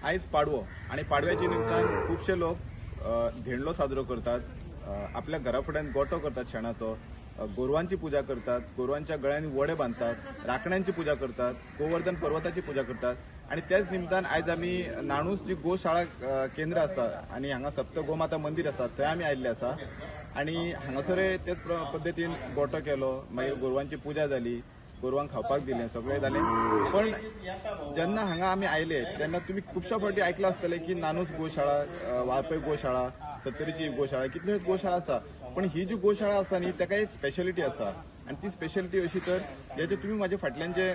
आयज पाडवो आनी पाडव्याच्या निमतान खुबशे लोक धेंडलो साजरो करतात, आपल्या घरा फुड्यान गोटो करतात शेणाचो, गोरवांची पूजा करतात, गोरवांच्या गळ्यांनी वडे बांदतात, राखण्यांची पूजा करतात, गोवर्धन पर्वताची पूजा करतात. आणि त्याच निमतान आयज आमी नाणूस जी गोशाळा केंद्र आसा आनी हांगा सप्त गोमाता मंदीर आसा थंय आमी आयिल्ले आसा. आनी हांगासर तेच पद्दतीन गोटो केलो, मागीर गोरवांची पूजा जाली, गोरवांक खावपाक दिलें, सगळें जालें. पण जेन्ना हांगा आमी आयले तेन्ना तुमी खुबश्या फावटी आयकलां आसतलें की नानूस गोशाळा, वाळपय गोशाळा, सत्तरीची गोशाळा, कितल्यो गोशाळा आसा. पण ही जी गोशाळा आसा न्ही ताका एक स्पेशलिटी आसा आनी ती स्पेशलिटी अशी तर हेजे तुमी म्हाजे फाटल्यान जे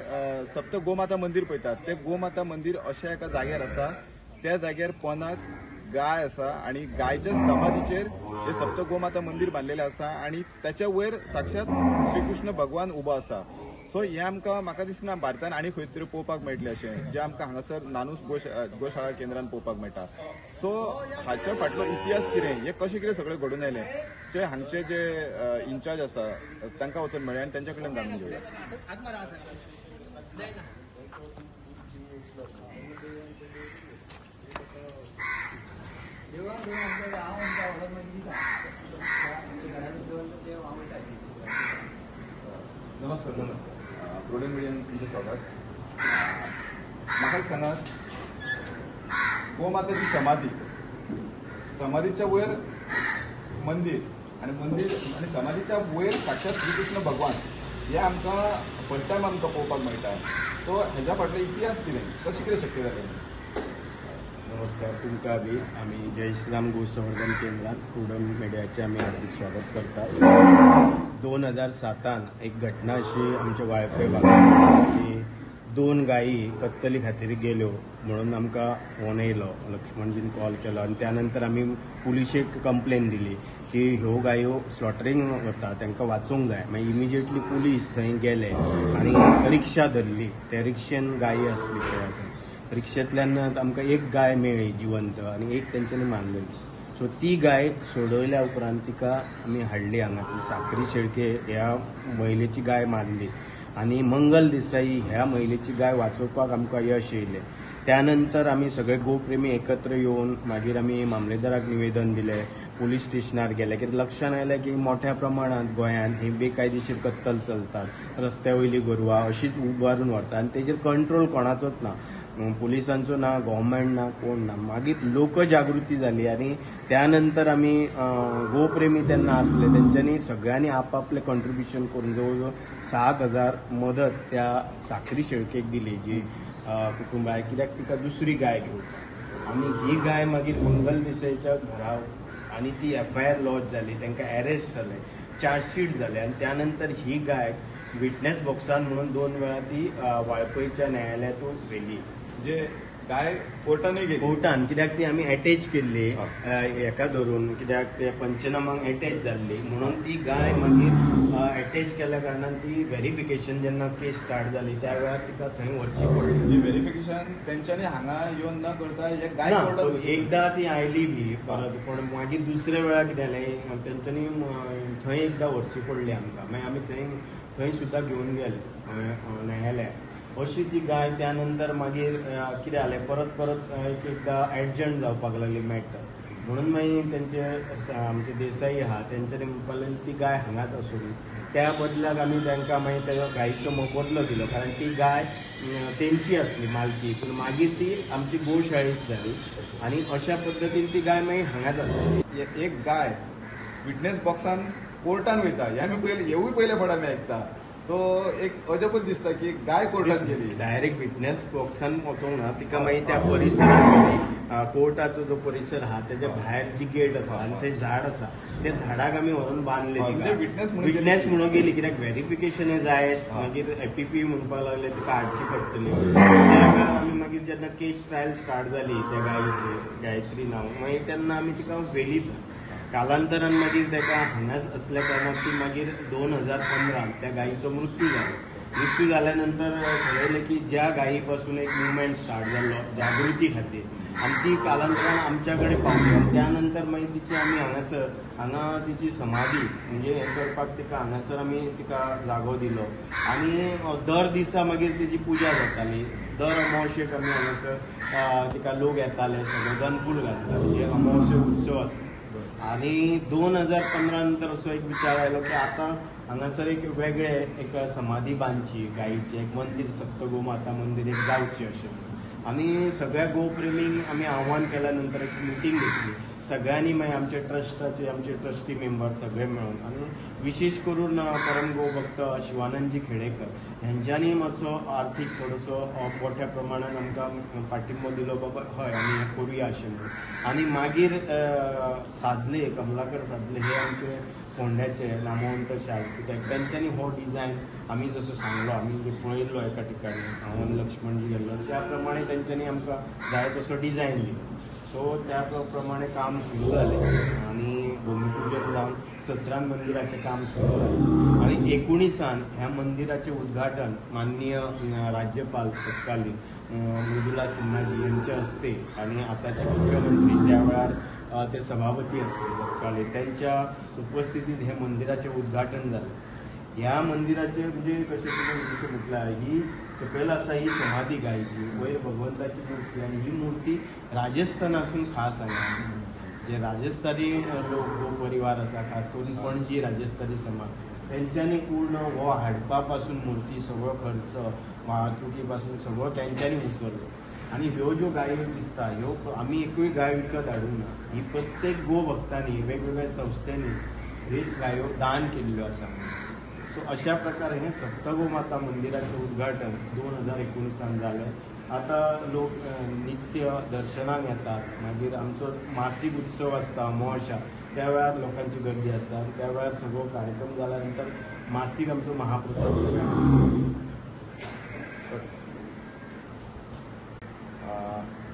सप्त गोमाता मंदीर पळयतात ते गोमाता मंदीर अशा एका जाग्यार आसा, त्या जाग्यार पोनाक गाय आसा आनी गायच्या समाधीचेर हे सप्त गोमाता मंदीर बांदलेलें आसा आनी ताच्या वयर साक्षात श्रीकृष्ण भगवान उबो आसा. सो हें आमकां म्हाका दिसना भारतान आनी खंय तरी पळोवपाक मेळटलें अशें जें आमकां हांगासर नानूस गोशाळा केंद्रान पळोवपाक मेळटा. सो हाच्या फाटलो इतिहास कितें, हें कशें कितें सगळें घडून आयलें, जे हांगचे जे इन्चार्ज आसा तांकां वचून मेळ्ळें आनी तांच्या कडल्यान जाणून घेवया. नमस्कार. नमस्कार, प्रुडंट मिडियान तुमचें स्वागत. म्हाका एक सांगात, गोमातेची समाधी, समाधीच्या वयर मंदीर आनी मंदीर आनी समाधीच्या वयर साक्षात श्रीकृष्ण भगवान, हे आमकां फर्स्ट टायम आमकां पळोवपाक मेळटा. सो हेज्या फाटलो इतिहास कितें, कशें कितें शक्य जालें? नमस्कार तुमकां बी. आमी जय श्रीराम गोसंवर्धन केंद्रात प्रुडंट मिडियाचें आमी हार्दिक स्वागत करतात. 2007 एक घटना अशी आमच्या वाळपय भागात की 2 गायी कत्तली खातीर गेल्यो म्हणून आमकां फोन येयलो, लक्ष्मणजीन कॉल केलो आनी त्यानंतर आमी पुलिशेक कंप्लेन दिली की ह्यो गायो स्लॉटरींग वता, तांकां वाचोवंक जाय. मागीर इमिजिएटली पुलीस थंय गेले आनी रिक्षा धरली. त्या रिक्षेन गायी आसली पळय, रिक्षेंतल्यान आमकां एक गाय मेळ्ळी जिवंत आनी एक तेंच्यांनी मारलेली. सो ती गाय सोडयल्या उपरांत तिका आमी हाडली हांगा. ती साखरी शेळके ह्या महिलेची गाय मारली आनी मंगल देसाई ह्या महिलेची गाय वाचोवपाक आमकां यश येयलें. त्यानंतर आमी सगळे गोप्रेमी एकत्र येवन मागीर आमी मामलेदाराक निवेदन दिलें, पुलीस स्टेशनार गेले. कित्याक लक्षांत आयलें की मोठ्या प्रमाणांत गोंयांत ही बेकायदेशीर कत्तल चलतात, रस्त्या वयली गोरवां अशीच उबारून व्हरतात आनी तेजेर कंट्रोल कोणाचोच ना, पुलिसांचो ना, गव्हर्मेंट ना, कोण ना. मागीर लोकजागृती जाली आनी त्यानंतर आमी गोप्रेमी तेन्ना आसले तेंच्यांनी सगळ्यांनी आपआपलें कंट्रिब्युशन करून जवळ जवळ 7,000 मदत त्या साखरी शेळकेक दिली जी कुटुंबाक, कित्याक तिका दुसरी गाय घेवपाक. आनी ही गाय मागीर मंगल देसाईच्या घरा आनी ती एफआयआर लॉज जाली, तांकां एरेस्ट जाले, चार्जशीट जाले आनी त्यानंतर ही गाय विटनेस बॉक्सान म्हणून 2 वेळा ती वाळपयच्या न्यायालयांतून व्हेली. म्हणजे गाय कोर्टानूय गेली? कोर्टान, कित्याक ती आमी एटॅच केल्ली हेका धरून, कित्याक ते पंचनामाक एटॅच जाल्ली म्हणून ती गाय मागीर एटॅच केल्या कारणान ती व्हेरिफिकेशन जेन्ना केस स्टार्ट जाली त्या वेळार तिका थंय व्हरची पडली. व्हेरिफिकेशन तेंच्यांनी हांगा येवन न करता हे गाय कोर्टान एकदां ती आयली बी परत, पूण मागीर दुसऱ्या वेळार कितें जालें तेंच्यांनी थंय एकदां व्हरची पडली आमकां. मागीर आमी थंय सुद्दां घेवन गेले न्यायालयात. अशी ती गाय त्यानंतर मागीर कितें जालें परत परत एक एकदां एडजंट जावपाक लागली मॅटर, म्हणून मागीर तेंचे आमचे देसाई आहा तेंच्यांनी म्हणपाक लागले ती गाय हांगाच आसूं. त्या बदल्याक आमी तांकां मागीर त्या गायीचो मोबदलो दिलो, कारण ती गाय तेंची आसली मालकी, पूण मागीर ती आमची गोशाळेंत जाली आनी अशा पद्दतीन ती गाय मागीर हांगाच आसा. एक गाय विटनेस बॉक्सान कोर्टान वयता हें आमी पयले, हेवूय पयले फावट आमी आयकता. सो एक अजबच दिसता की गाय कोर्टान गेली, डायरेक्ट विटनेस बॉक्सान वचोंक ना, तिका मागीर त्या परिसरान गेली. कोर्टाचो जो परिसर आहा तेच्या भायर जी गेट आसा आनी थंय झाड आसा, त्या झाडाक आमी व्हरून बांदले. विटनेस म्हणून गेली कित्याक व्हेरिफिकेशन हें जाय, मागीर एपीपी म्हणपाक लागले तिका हाडची पडटली. त्या वेळार आमी मागीर जेन्ना केस ट्रायल स्टार्ट जाली त्या गायची, गायत्री नांव, मागीर तेन्ना आमी तिका व्हेली थंय. कालांतरान मागीर ताका हांगाच असल्या कारणान ती मागीर 2015 त्या गायीचो मृत्यू जालो. मृत्यू जाल्या नंतर ठरयलें की ज्या गायी पासून एक मुवमेंट स्टार्ट जाल्लो जागृती खातीर आनी ती कालांतरान आमच्या कडेन पावली आनी त्या नंतर मागीर तिची आमी हांगासर हांगा तिची समाधी म्हणजे हें करपाक तिका हांगासर आमी तिका जागो दिलो आनी दर दिसा मागीर तिची पुजा जाताली. दर अमावशेक आमी हांगासर तिका लोक येताले, सगळे गनफूल घालताले, जे अमावशे उत्सव आसा. आनी 2015 नंतर असो एक विचार आयलो की आतां हांगासर एक वेगळे एक समाधी बांदची गायीची, एक मंदीर, सप्त गोमाता मंदीर एक जावची अशें. आनी सगळ्या गोप्रेमींक आमी आव्हान केल्या नंतर एक मिटींग घेतली सगळ्यांनी, मागीर आमचे ट्रस्टाचे आमचे ट्रस्टी मेंबर सगळे मेळून आनी विशेष करून परम गोभक्त शिवानंदजी खेडेकर हेंच्यांनी मातसो आर्थीक थोडोसो मोठ्या प्रमाणान आमकां पाठिंबो दिलो, बाबा हय आमी हें करुया अशें म्हणून. आनी मागीर सादले, कमलाकर सादले हे आमचे फोंड्याचे नामवंत आर्किटेक्ट, तेंच्यांनी हो डिझायन आमी जसो सांगलो, आमी जे पळयल्लो एका ठिकाणी हांव आनी लक्ष्मणजी गेल्लो त्या प्रमाणे तेंच्यांनी आमकां जाय तसो डिझायन दिलो. सो त्या प्रमाणे काम सुरू जालें आनी भुमिपूजन जावन 17 मंदिराचें काम सुरू जालें आनी 19 ह्या मंदिराचें उद्घाटन माननीय राज्यपाल तत्कालीन मृदुला सिन्हाजी यांच्या हस्ते आनी आतांचे मुख्यमंत्री त्या वेळार ते सभापती आसले तत्कालीन, त्यांच्या उपस्थितीत हे मंदिराचें उद्घाटन जालें. ह्या मंदिराचे म्हणजे कशें तुवें जशें म्हटलां, ही सकयल आसा ही समाधी गायची, वयर भगवंताची मूर्ती आनी ही मूर्ती राजस्थानासून खास हांगा जे राजस्थानी लोक गो परिवार आसा, खास करून पणजी राजस्थानी समाज, तेंच्यांनी पूर्ण हो हाडपा पासून मूर्ती सगळो खर्च वाहतुकी पासून सगळो तेंच्यांनी उचललो. आनी ह्यो ज्यो गायो दिसता ह्यो आमी एकूय गाय विकत हाडूंक ना, ही प्रत्येक गो भक्तांनी वेगवेगळ्या संस्थेनी ही गायो दान केल्ल्यो आसा. सो अशा प्रकारे हें सप्तगोमाता मंदिराचें उद्घाटन 2019 जालें. आतां लोक नित्य दर्शनाक येतात, मागीर आमचो मासीक उत्सव आसता अमावस्या, त्या वेळार लोकांची गर्दी आसता आनी त्या वेळार सगळो कार्यक्रम जाल्या नंतर मासीक आमचो महाप्रसाद सगळ्यांक.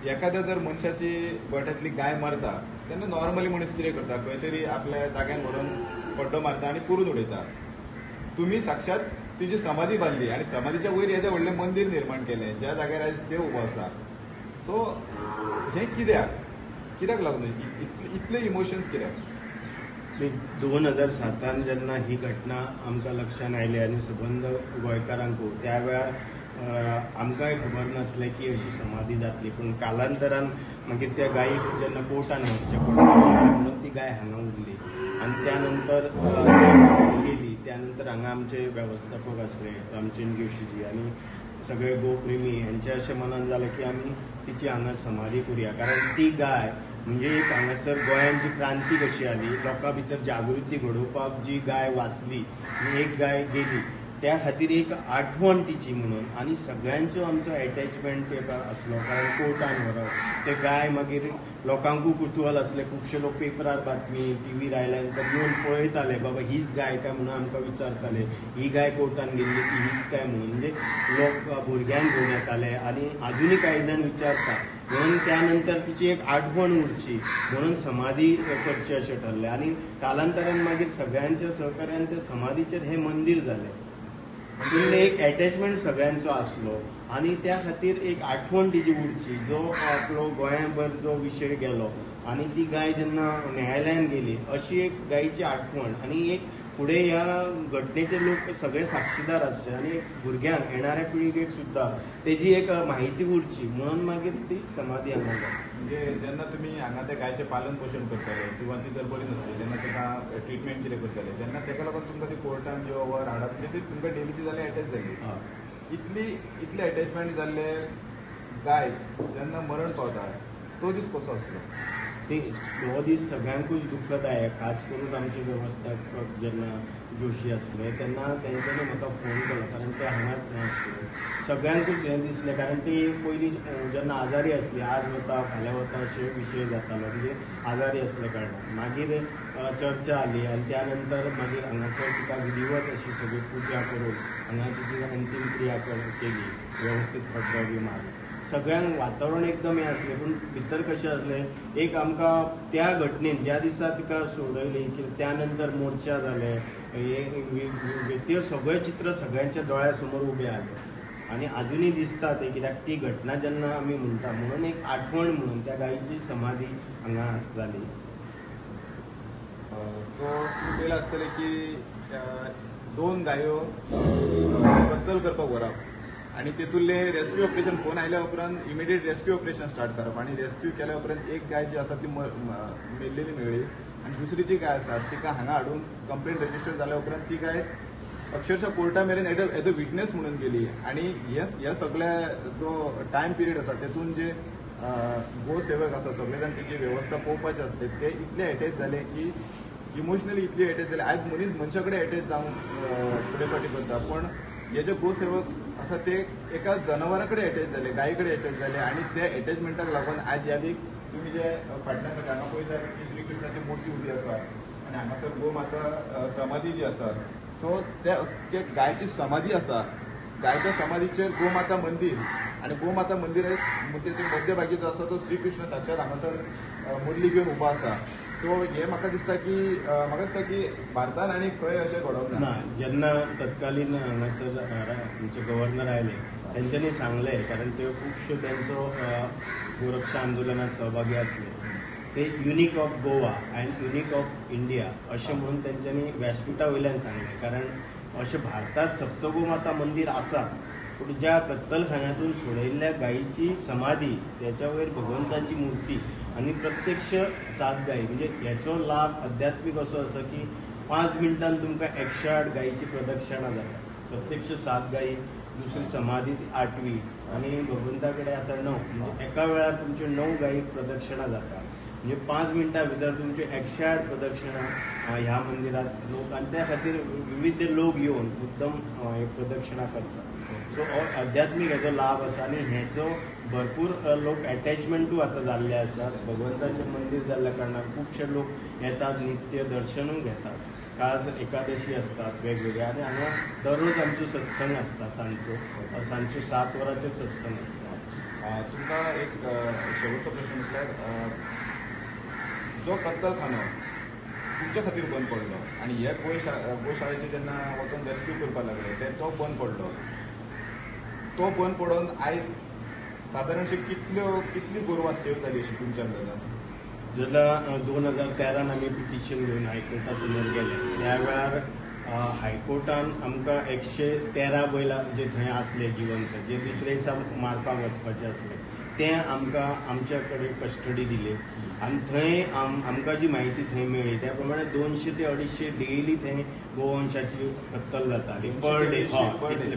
एखाद्या जर मनशाची गोठ्यांतली गाय मरता तेन्ना नॉर्मली मनीस कितें करता, खंय तरी आपल्या जाग्यान व्हरून पड्डो मारता आनी पुरून उडयता. तुम्ही साक्षात तिची समाधी बांदली आनी समाधीच्या वयर येदें व्हडलें मंदीर निर्माण केलें ज्या जाग्यार आयज देव उबो आसा. सो हें कित्याक कित्याक लागून इतले इमोशन्स कित्याक? 2007 जेन्ना ही घटना आमकां लक्षांत आयली आनी सबंद गोंयकारांकू त्या वेळार आमकांय खबर नासलें की अशी समाधी जातली, पूण कालांतरान मागीर त्या गायीक जेन्ना कोर्टान व्हरचें पडलें म्हणून ती गाय हांगा उरली आनी त्या नंतर गेली. त्यानंतर हांगा आमचे वेवस्थापक आसले रामचंद्र जोशीजी आनी सगळे गोप्रेमी हेंचे अशें मनान जालें की आमी तिची हांगा समाधी करुया, कारण ती गाय म्हणजे एक हांगासर गोंयांत जी क्रांती कशी आली, लोकां भितर जागृती घडोवपाक जी गाय वाचली आनी एक गाय गेली त्या खातीर एक आठवण तिची म्हणून आनी सगळ्यांचो आमचो एटॅचमेंट एक आसलो, कारण कोर्टान व्हरप ते गाय मागीर लोकांकूय कुतूहल आसलें, खुबशे लोक पेपरार बातमी टीव्हीर आयल्या नंतर येवन पळयताले, बाबा हीच गाय काय म्हणून आमकां विचारताले, ही गाय कोर्टान गेल्ली ती हीच काय म्हणून, म्हणजे लोक भुरग्यांक घेवन येताले आनी आजुनूय कांय जाण विचारता. म्हणून त्या नंतर तिची एक आठवण उरची म्हणून समाधी करची अशें ठरलें आनी कालांतरान मागीर सगळ्यांच्या सहकार्यान त्या समाधीचेर हें मंदीर जालें. म्हणजे एक एटॅचमेंट सगळ्यांचो आसलो आनी त्या खातीर एक आठवण तिची उरची, जो आपलो गोंयांभर जो विशय गेलो आनी ती गाय जेन्ना न्यायालयान गेली अशी एक गायची आठवण आनी एक फुडें ह्या घटनेचे लोक सगळे साक्षीदार आसचे आनी भुरग्यांक येणाऱ्या पिळगेक सुद्दां तेजी एक माहिती उरची म्हणून मागीर ती समाधी हांगा जाली. म्हणजे जेन्ना तुमी हांगा त्या गायचें पालन पोशण करताले किंवा ती जर बरी नासली तेन्ना ताका ट्रिटमेंट कितें करताले तेन्ना ताका लागून तुमकां ती कोर्टान येवप हाडप म्हणजे ती तुमकां डेलीची जाल्यार एटॅच जाली. इतली इतली एटॅचमेंट जाल्ले गाय जेन्ना मरण पावता तो दीस कसो आसलो? हो दीस सगळ्यांकूच दुःखदायक, खास करून आमचे वेवस्थापक जेन्ना जोशी आसले तेन्ना तेंच्यांनी म्हाका फोन केलो, कारण ते हांगाच नासले. सगळ्यांकूच हें दिसलें, कारण ती पयलीं जेन्ना आजारी आसली, आज वता फाल्यां वता अशे विशय जातालो, म्हणजे आजारी आसले कारणान मागीर चर्चा आली आनी त्या नंतर मागीर हांगासर तिका विधिवत अशी सगळी पुजा करून हांगा तिची अंतीम क्रिया केली, वेवस्थीत पड्डो बी मारलो. सगळ्यांक वातावरण एकदम हें आसलें. पूण भितर कशें आसलें, एक आमकां त्या घटनेन ज्या दिसा तिका सोडयली की त्या नंतर मोर्चा जाले, हे सगळें चित्र सगळ्यांच्या दोळ्या समोर उबें आसलें आनी अजुनूय दिसता ते, कित्याक ती घटना जेन्ना आमी म्हणटा म्हणून एक आठवण म्हणून त्या गायची समाधी हांगा जाली. सो तुमी पळयलां आसतलें की 2 गायो कत्तल करपाक व्हरप आनी तेतूंतले रेस्क्यू ऑपरेशन फोन आयल्या उपरांत इमिडिएट रेस्क्यू ऑपरेशन स्टार्ट करप आनी रेस्क्यू केल्या उपरांत एक गाय जी आसा ती मेल्लेली मेळ्ळी आनी दुसरी जी गाय आसा तिका हांगा हाडून कंप्लेन रजिस्टर जाल्या उपरांत ती गाय अक्षरशः कोर्टा मेरेन एज अ विटनेस म्हणून गेली. आनी हे सगळ्या जो टायम पिरियड आसा तेतून जे गोसेवक आसा सगळे जाण तेजी वेवस्था पळोवपाची आसले ते इतले एटॅच जाले की इमोशनली इतले एटॅच जाले. आयज मनीस मनशा कडेन एटॅच जावन फुडें फाटी करता, पण हे जे गोसेवक आसा ते एका जनावरा कडेन एटॅच जाले, गाये कडेन एटॅच जाले आनी त्या एटॅचमेंटाक लागून आयज ह्या दीक तुमी जे फाटल्यान हांगा पळयता की श्रीकृष्णाची मूर्ती उबी आसा आनी हांगासर गोमाता समाधी जी आसा, सो त्या गायची समाधी आसा, गायच्या समाधीचेर गोमाता मंदीर आनी गोमाता मंदीर म्हणजे मध्यभागी जो आसा तो श्रीकृष्ण साक्षात हांगासर मुरली घेवन उबो आसा. सो हे म्हाका दिसता की भारतान आनी खंय अशें घडोवंक ना. जेन्ना तत्कालीन हांगासर आमचे गव्हर्नर आयले तेंच्यांनी सांगलें, कारण ते खुबश्यो तेंचो गोरक्षा आंदोलनात सहभागी आसले, ते unique of Goa and unique of India अशें म्हणून तेंच्यांनी व्यासपिठा वयल्यान सांगलें. कारण अशें भारतांत सप्तगोमाता मंदीर आसा, पूण ज्या कत्तलखान्यांतून सोडयल्ल्या गायीची समाधी त्याच्या वयर भगवंताची मूर्ती आनी प्रत्यक्ष 7 गायी, म्हणजे हेचो लाभ आध्यात्मीक असो आसा की 5 मिनटान तुमकां 108 गायीची प्रदक्षिणा जाता. प्रत्यक्ष 7 गायी, दुसरी समाधी 8वी आनी भगवंता कडेन आसा 9, म्हणजे एका वेळार तुमच्यो 9 गायी प्रदक्षिणा जाता. म्हणजे 5 मिनटां भितर तुमच्यो 108 प्रदक्षिणा ह्या मंदिरांत लोक, आनी त्या खातीर विविध लोक येवन मुद्दम प्रदक्षिणा करतात. सो आध्यात्मीक हेचो लाभ आसा आनी हेचो भरपूर लोक एटॅचमेंटूय आतां जाल्ले आसात. भगवंताचें मंदीर जाल्ल्या कारणान खुबशे लोक येतात, नित्य दर्शनूय घेतात. खास एकादशी असतात वेगवेगळे आनी हांगा दररोज आमचो सत्संग आसता, सांजचो सांजचो 7 वरांचेर सत्संग आसता. तुमकां एक शेवटचो प्रश्न म्हटल्यार जो कत्तलखानो तुमच्या खातीर बंद पडलो आनी हे गोशाळेचे जेन्ना वचून रेस्क्यू करपाक लागले ते तो बंद पडलो, तो बंद पडून आयज सादारणशे कितली गोरवां सेव जाली अशी तुमच्या अंदाजान? जेन्ना 2013 आमी पिटिशन घेवन हायकोर्टा समोर गेले त्या वेळार हायकोर्टान आमकां 113 बैलां जे थंय आसले जिवंत, जे दुसरे दिसा मारपाक वचपाचे आसले, ते आमकां आमच्या कडेन कस्टडी दिली आनी थंय आमकां जी म्हायती थंय मेळ्ळी त्या प्रमाणे 200 ते 250 डेली थंय गोवंशाची कत्तल जाताली पर डे,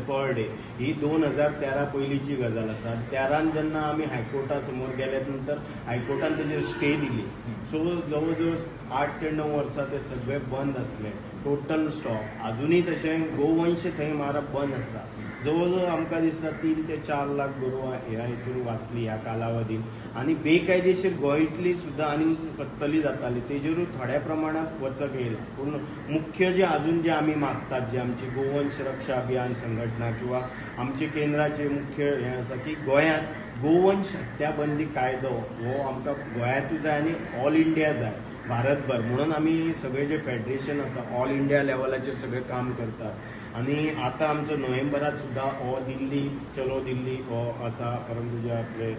पर डे. ही 2013 पयलींची गजाल आसा. 13 जेन्ना आमी हायकोर्टा समोर गेल्या नंतर हायकोर्टान तेजेर स्टे दिली. सो जवळ जवळ 8 ते 9 वर्सां ते सगळे बंद आसले, टोटल स्टॉप. अजुनूय तशें गोवंश थंय मारप बंद आसा. जवळ जवळ आमकां दिसता 3 ते 4 लाख गोरवां ह्या हितून वाचली ह्या कालावधीन. आनी बेकायदेशीर गोंयांतली सुद्दां आनी कत्तली जाताली तेजेरूय थोड्या प्रमाणांत वचक येयला. पूण मुख्य जे अजून जे आमी मागतात, जे आमची गोवंश रक्षा अभियान संघटना किंवा आमचे केंद्राचे मुख्य हें आसा की गोंयांत गोवंश हत्या बंदी कायदो हो आमकां गोंयांतूय जाय आनी ऑल इंडिया जाय, भारतभर. म्हणून आमी सगळे जे फेडरेशन आसा ऑल इंडिया लेवलाचेर सगळे काम करतात. आनी आतां आमचो नोव्हेंबरात सुद्दां हो दिल्ली चलो दिल्ली हो आसा, परंतु जे आपले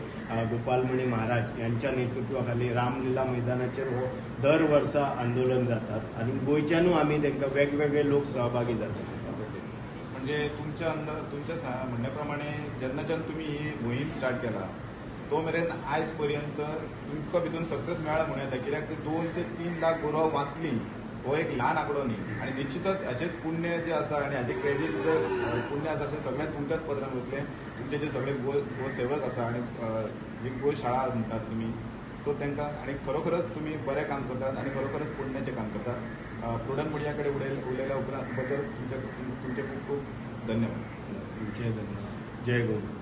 गोपालमणी महाराज यांच्या नेतृत्वाखाली रामलीला मैदानाचेर हो दर वर्सा आंदोलन जातात आनी गोंयच्यानूय आमी तांकां वेगवेगळे लोक सहभागी जातात. म्हणजे तुमच्या तुमच्या म्हणण्या प्रमाणे जेन्नाच्यान तुमी ही मोहीम स्टार्ट केला तो मेरेन आयज पर्यंत तुमकां भितून सक्सेस मेळ्ळा म्हणूं येता, कित्याक ते 2 ते 3 लाख गोरवां वाचली हो एक ल्हान आंकडो न्ही. आनी निश्चितच हाचें पुण्य जें आसा आनी हाजें क्रेडीट जर पुण्य आसा तें सगळें तुमच्याच पदरान वतलें. तुमचे जे सगळे गोसेवक आसा आनी जी गोशाळा म्हणटात तुमी, सो तांकां आनी खरोखरच तुमी बरें काम करतात आनी खरोखरच पुण्याचें काम करतात. प्रुडंट मिडिया कडेन उलयल्या उपरांत बद्दल तुमचे खूब खूब धन्यवाद. तुमचे धन्यवाद. जय गोमाता.